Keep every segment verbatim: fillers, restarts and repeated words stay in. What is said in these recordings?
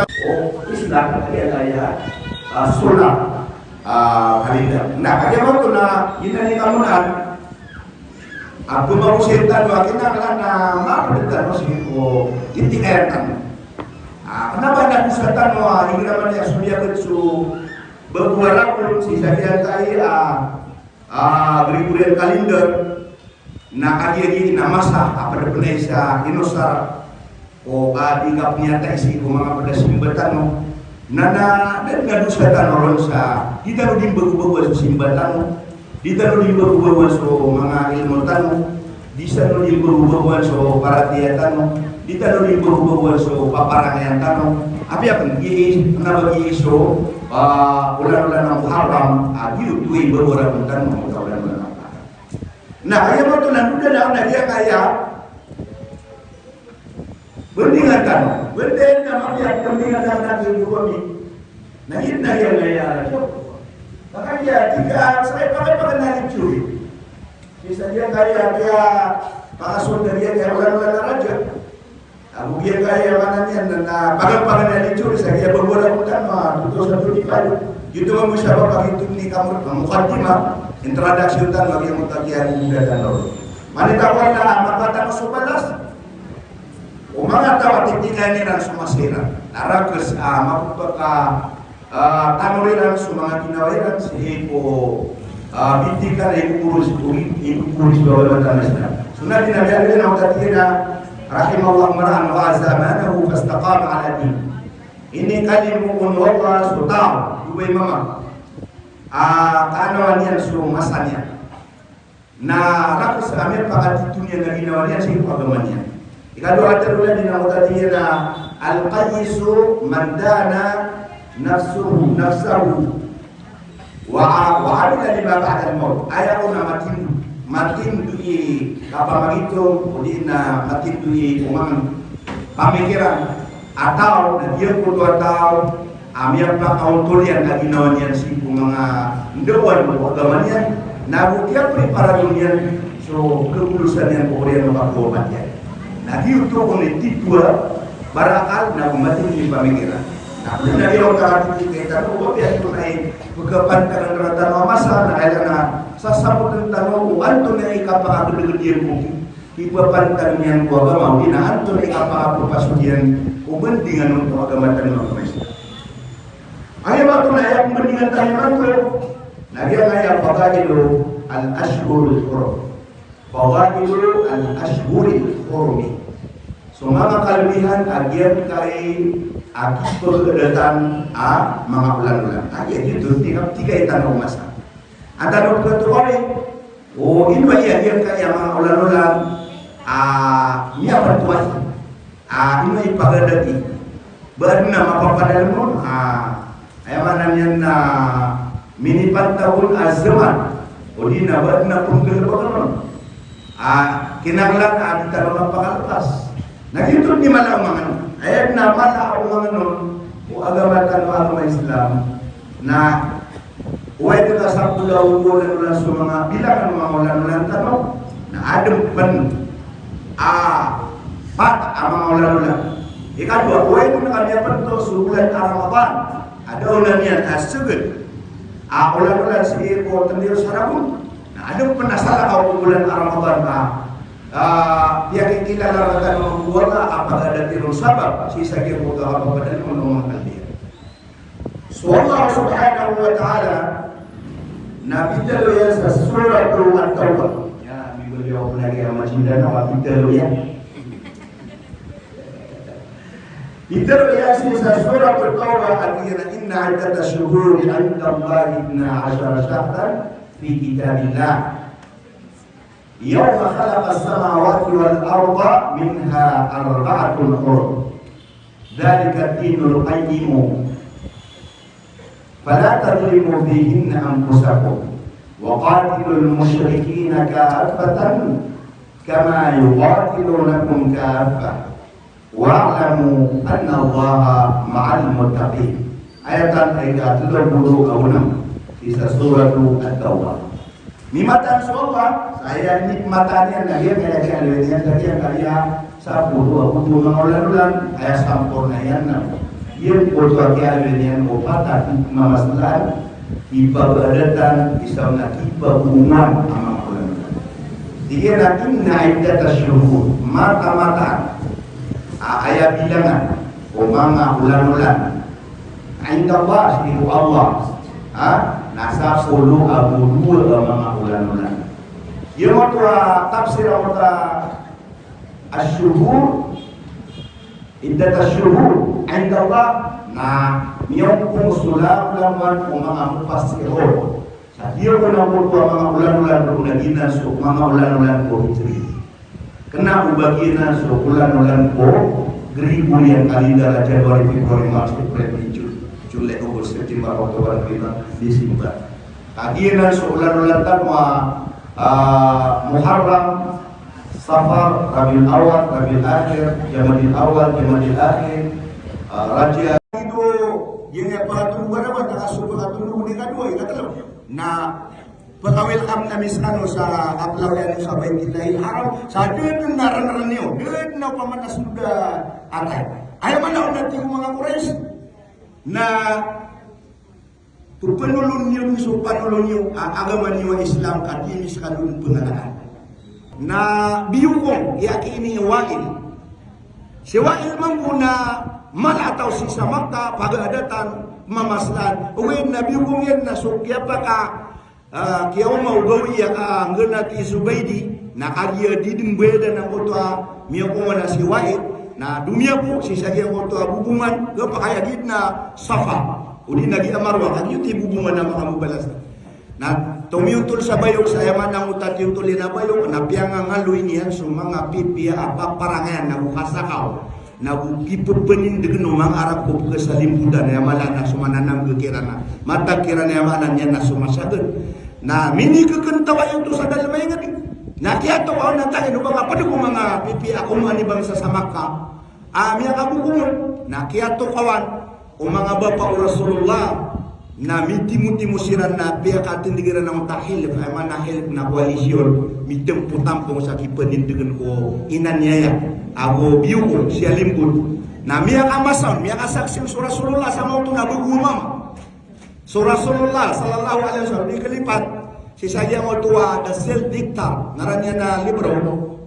O Islam, aya na aya, ah, solar, ah, calendar. Na kagiya mato na, ina ni kamonan, a gomagosay tano a kinanglan a mapd tano sii ko titikayan tano. Ah, kna ba na dosa tano a igira man iyan so miyakd so bago a rakn sii sa giyangkai a, ah, Gregorian calendar, na kagiya giya na masa a pd pn aya sa inosar o ka di kapniyatay sii ko manga pd a simba tano. Na, na, na, na dosa tano ron sa di tano di mbagobagoan so simba tano, di tano di mbagobagoan so manga ilmo tano, di tano di mbagobagoan so paratiyaya tano, di tano di mbagobagoan so paparangayan tano. Apiya pn giya, kna ba giya so, ah, olan-olan a muharram, a giyoto i bago a rakn tano, olan-olan a muharram. Na kagiya mato na doda na, na giyangkaya bndingan tano. Bndingan na mapiya, bndingan tano na giyoto ami. Na giyoto na giyangkaya. Makagiya tig a, sa ipakay, pakay na lecture. Sii sa giyangkaya, giya pakasold a giyangkaya olan-olan a Rajab. Ago giyangkaya maana niyan na, na pagan-pagan a lecture sa giya bago a rakn tano, ah, two thousand twenty-five. Giyoto mambo sabap a giyoto ini kamor, ah, mukaddimah, introduction tano, a giya mutakiyan, inda tano. Manita ko na, ah, mapatang so balas o manga taw a titikayan iran so masa iran. Na rakhs, ah, mapapaka Ah, tanor iran so manga ginawa iran sii ko, ah, bitikan a ikokoron, ikokoron so manga Islam. So Nabi, Nabi, Nabi, Nabi, rahimallahu imra'an wa'aa zamanahu fastaqama ala din. Inikalimo o Allah so taw, di ba, imam? Ah, kaanawan iyan so masa niyan. Na rakhs a miyapakatito niyan a ginawa niyan sii ko agama niyan. Ikadowa a tero na di na mutati iyan a, al-qayyisu man dana nafsuhu, nafsahu, wa, wa amila lima ba'dal mawt. Aya on a matindo, matindo i kapamagitong, odi na matindo i omang pamikiran a taw, na giyangkoto a taw a miyapakaotol iyan a ginawa niyan sii ko manga ndawan o agama niyan, na go kiyaprepara niyan so kagolosan iyan ko oriyan o kakowa iyan. Na giyoto kon i titho a barakal, na go matindo i pamikiran. Na kon na giyoto a titho a kaitan o ba piya to na i pkapantagan rktano a masa, na kailangan na sasapotn tano o antonaa i kapakagdgd iyan ko kipapantag iyan ko agama, odi na antonaa i kapakapapasod iyan ko bndingan on ko agama tano a agama Islam. Aya maana na aya pmbndingan tano imanto na giyangkaya fadailu al-ashhuril hurum. Fadailu al-ashhuril hurumi. So manga kalbihan a giyangkai a kipagdatan a manga olan-olan. A giya giyoto, tig a, tig a itan o masa. Antaa no pkatokawi o ino aya giyangkaya manga olan-olan a miyapantowai a ino i pagadati. Ba adn a mapapadalm on, a aya maana niyan na minipantag on a zaman, odi na ba adn a pnggalbkn on a kinanglan a di tano mapakalpas. Na giyoto di mala o manga on. Aya dn a mala o manga on o agama tano a agama Islam na oway dn a sapolo ago dowa olan-olan so manga bilangan o manga olan-olan tano, na adn pn a pat a manga olan-olan. Ikadowa, oway dn a miyapantag so olan a Ramadan a da olan iyan a sgd a olan-olan sii ko tndir sa ragon. Na adn pn a salakaw ko olan a Ramadan a, a, piyakikilala rktano o Allah a pagadati ron sabap sii sa giyangkoto a kapapadalm on o manga kalbihan. So Allah subhanahu wa ta'ala na pitharo iyan sa Suratul At-Tawbah. Ya, mibaloy ako na giya masinda na pitharo iyan. Pitharo iyan sii sa Suratul Tawbah a giya na, "Inna iddatash shuhuri indallahi ithna ashara shahran fi kitabillah." Yawma khalaqas samawati wal arda minha arba'atun hurum. Dhalika ad-dinul qayyimu. Fala tadhlimu fihinna anfusakum. Wa qatilul mushrikina kaffatan kama yuqatilunakum kaffah. Wa'lamu annallaha ma'al muttaqin. Ayatan a ika tlo polo ago onom sii sa Suratu At-Tawbah. Mimataan so Allah, sa aya ini pmataan iyan na giyangkaya, giyangkaya, giyangkaya, giyangkaya sapolo ago dowa manga olan-olan, aya samporna iyan na. Giyoto a kiyaaloy niyan o pat a mamaslaan, kipagadatan, isa on na kipagoongan a manga olanolan. Tig iyan a inna iddatash shuhur, mataan-mataan a aya bilangan o manga olanolan, inda Allah, sii ko Allah, ha? Na sapolo ago dowa a manga olanolan. Giyoto a tafsir a manga ash-shuhur, iddatash shuhur inda Allah, na miyaopama so langowan o manga mufassirun. Sa giyoto a manga olanolan roo na giyanan so manga olanolan ko Hijri. Kena o ba giyanan so olanolan ko Gregorian calendar a January, February, March, April, May, June, July, August, September, October, November, December. Ka giyanan so olanolan tano a, ah, Muharram, Safar, Rabiul Awal, Rabiul Akhir, Jamadil Awal, Jamadil Akhir, ah, Rajab. Ito, giyanan a pangatlo, ba na ba, na so pangatlo, ikadowa, ikatlo. Na paka-welcome ami skano sa kaplawan iyan sa Baitillahil Haram. Sa da dn a rnrn iyo, da dn a pamana so da atay. Aya maana on na tig o manga Quraysh na pepanolon iyo so panolon iyo a agama niyo a Islam ka di mi skano pngalaan. Na biyokong, aya ki ini Wa'il. Si Wa'il mambo na mala a taw sii sa Makkah, pagadatan, mamaslaan. Ogaid na biyokong iyan na so kiyapaka, ah, kiyaoma o gawii a, ah, nggnati Zubaydi, na kagiya di dn bayadan angkoto a miyakowa na si Wa'il, na domiyapo sii sa giyangkoto a bobongan, kapakay a giya dn a Safa, odi na giya Marwa, kagiya oto i bobongan a makamobalas. Na tomiyotol sa bayok, sa aya maana o tiyotol iyan a bayok, na piyangangaloy niyan so manga pipiya a paparangayan ago kasakaw. Na go kipepenindegen o manga Arab ko pekesalimbota, na aya maana na so mananamge kiran a matag kiran, aya maana niyan na so masaged. Na minikekentawa iyo oto sa dalem a inged. Na kiyatokawan a tangin o ba kaped ko manga pipiya a komoan i bangsa sa Makkah a miyakabokong on. Na kiyatokawan o manga bapa o Rasulullah, na mitimotimo siran na piyakatindeg iran angkoto a hilf, aya maana hilf na koalisyon, mitempotampong sa kipenindegen ko inaniyaya ago biyokong, siyalimbot. Na miyakamasa on, miyakasaksi on so Rasulullah sa maoto na bago a mama. So Rasulullah sallallahu alaihi wasallam, di kalipat sii sa giyangkoto a The Sealed Dictar, ngaran iyan a libro,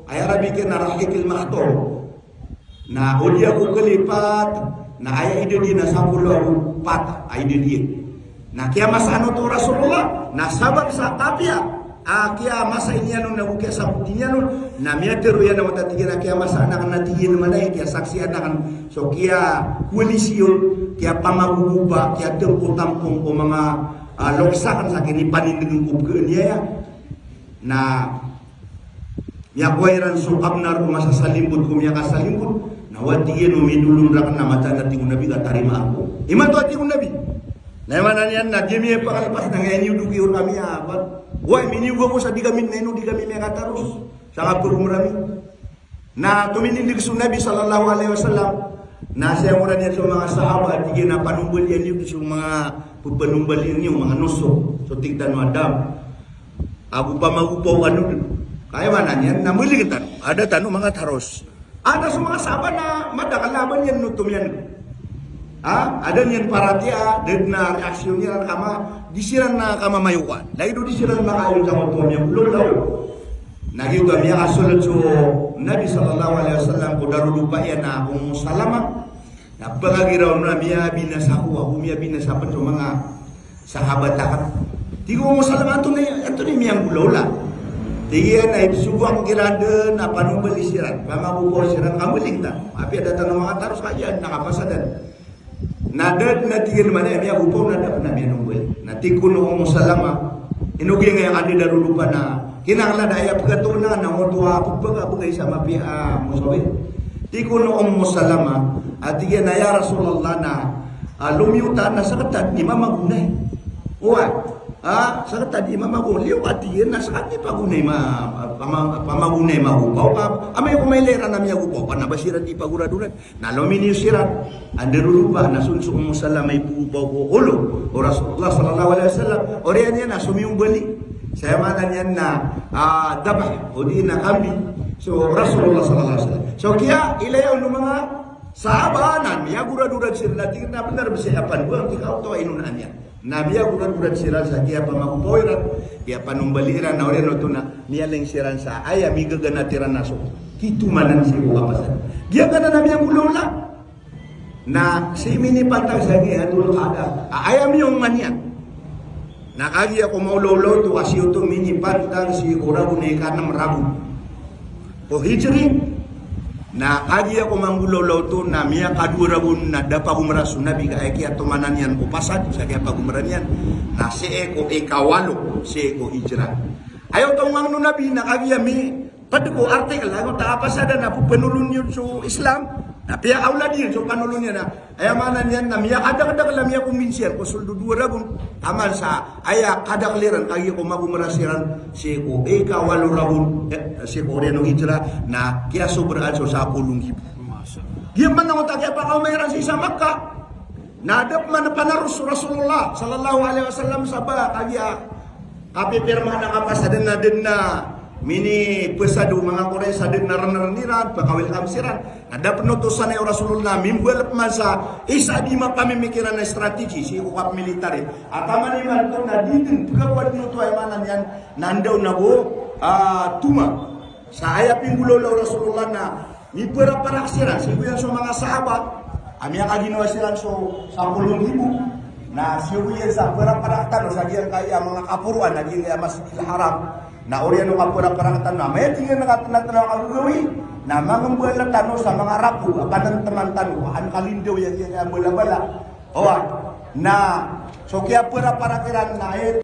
aya Arabic iyan a Rahiqil Makhtum. Na o di ako kalipat, na aya idad iyan na sapolo ago pat a idad iyan. Na kiyamasaan oto o Rasulullah, na sabap sa kapiya a kiyamasa iyan on ago kiyasabot iyan on, na miyatharo iyan a wata, tig iyan a kiyamasaan aken, na tig iyan a manay, kiyasaksian aken so kiyakoalisyon, kiyapamagogopa, kiyatempotampong ko manga, ah, loks aken sa kinipanindegen ko pekhaaniyaya. Na miyakowa iran so kabnar ko masasalimbot ko miyakasalimbot. Na o tig iyan o midolon raken na mataan a tig o Nabi ka tarimaan ko. Imanto a tig o Nabi. Na aya maana niyan na di ami pangalepas na ngaya niyo doki o kami a, bat. Oway, miniyoga ko sa di kami, na ino di kami miyakataros sa kapagomra ami. Na tominindeg so Nabi sallallahu alaihi wasallam. Na siyangoran iyan so manga sahaba, tig iyan a panombalian iyo so manga pepanombalian iyo, manga nusuk. So tig tano a dam. Ago pamagopaw kano dn. Ka aya maana niyan na mbaling tano. Ada tano manga taros. Ada so manga sahaba na madakl a ba niyan oto miyan. Ha? Ada niyan paratiya, da dn a reaksyon iran kama, di siran na kamamayokan. Lagid o di siran makaayon sa oto miyan. Lolaw. Na giyoto a miyakasold so Nabi sallallahu alaihi wasallam ko darodopa iyan a Ummu Salama. Na pangagiraw na miyabinasa ko, ago miyabinasa pn so manga sahabat aken. Tig o Ummu Salama, antonaa i, antonaa i miyanggolawla? Tig iyan a isogo aken kiran dn a panombali siran, pamagopaw siran, ka mbaling tano. Apiya da tano makataros ka giya na kapasadan. Na da dn a tig iyan a manay a miyagopaw na da pn a miyanombali. Na tig kon o Ummu Salama, ino giyangkaya a darodopa na kinanglan a aya pkhatoon aken na oto a pkhapakay sa mapiya a mosawir. Tig kon o Ummu Salama, a tig iyan a ya Rasulullah na, a, lomiyo ta na sktad i mamagonay. Oway, a, sktad i mamagonay. Liyo a tig iyan na sktad i pagonay ma, pama-, pamagonay magopaw ka. Amay ko mailay ran a miyagopaw ka na ba siran di pagoradoran. Na lominiyo siran a darodopa na so, so Ummu Salama i pagopaw ko olo o Rasulullah sallallahu alaihi wasallam. Oriyan iyan na somiyombali. Sa aya maana niyan na, ah, dabh, odi na kambing. So Rasulullah sallallahu alaihi wasallam. So kiyailaya on o manga Sahaba na miyagoradorad siran na tig iran a bnar bs i apan bo angkai ka oto a inonaan iyan. Na miyagoradorad siran sa kiyapamagopaw iran, kiyapanombali iran, na oriyan oto na miyaling siran sa aya migaganat iran na so kitomanan sii ko kapasad. Giyangkanan a miyanggolawla. Na sii minipantag sa giya Dhul Qa'dah a aya miyongan iyan. Na kagiya ko maolawla oto a sii oto minipantag sii ko ragon a ika-nem ragon ko Hijri. Na kagiya ko manggolawla oto na miyakadowa ragon na da pagomra so Nabi ka aya kiyatomanan iyan ko pasad sa kiyapagomra niyan na sii ko ikawalo sii ko Hijra. Aya oto mangno o Nabi na kagiya mi pd ko article, ago ta a pasad na pphnolon iyan so Islam, na piyakaolad iyan so panolon iyan na, aya maana niyan na miyakadakdakl a miyakombinsi iyan ko soldo dowa ragon, taman sa aya kadakl iran kagiya ko magomra siran sii ko ikawalo ragon, eh, sii ko oriyan o Hijra, na kiyasobraan so sapolo nggibo. Giya man oto a kiyapakaoma iran sii sa Makkah. Na da pman panaros o Rasulullah sallallahu alaihi wasallam sa ba kagiya kapipirma na kapasad na dn a minipasad o manga Quraysh a dn a rnrn iran, pkawelcome siran. Na da pn oto sanay o Rasulullah, mimbaloy pman sa isa a di mapamimikiran a strategy sii ko kapmilitary. A taman imanto na di dn pkhakowa dn oto, aya maana niyan na ndaw na go, ah, toma. Sa aya pinggolawla o Rasulullah na miparaparak siran, sii ko iyan so manga sahaba a miyakaginawa siran so sapolo nggibo. Na sii ko iyan sa paraparak tano sa giyangkaya manga kaporoan a giyangkaya Masjidil Haram. Na oriyan o kaparaparak tano a maya tig iyan a katnatnaw a kagagawii na mangmbala tano sa manga rapo a panntman tano a an kalindaw iyan giyangkaya mbalabala. Oway. Na so kiyaparaparak iran na aya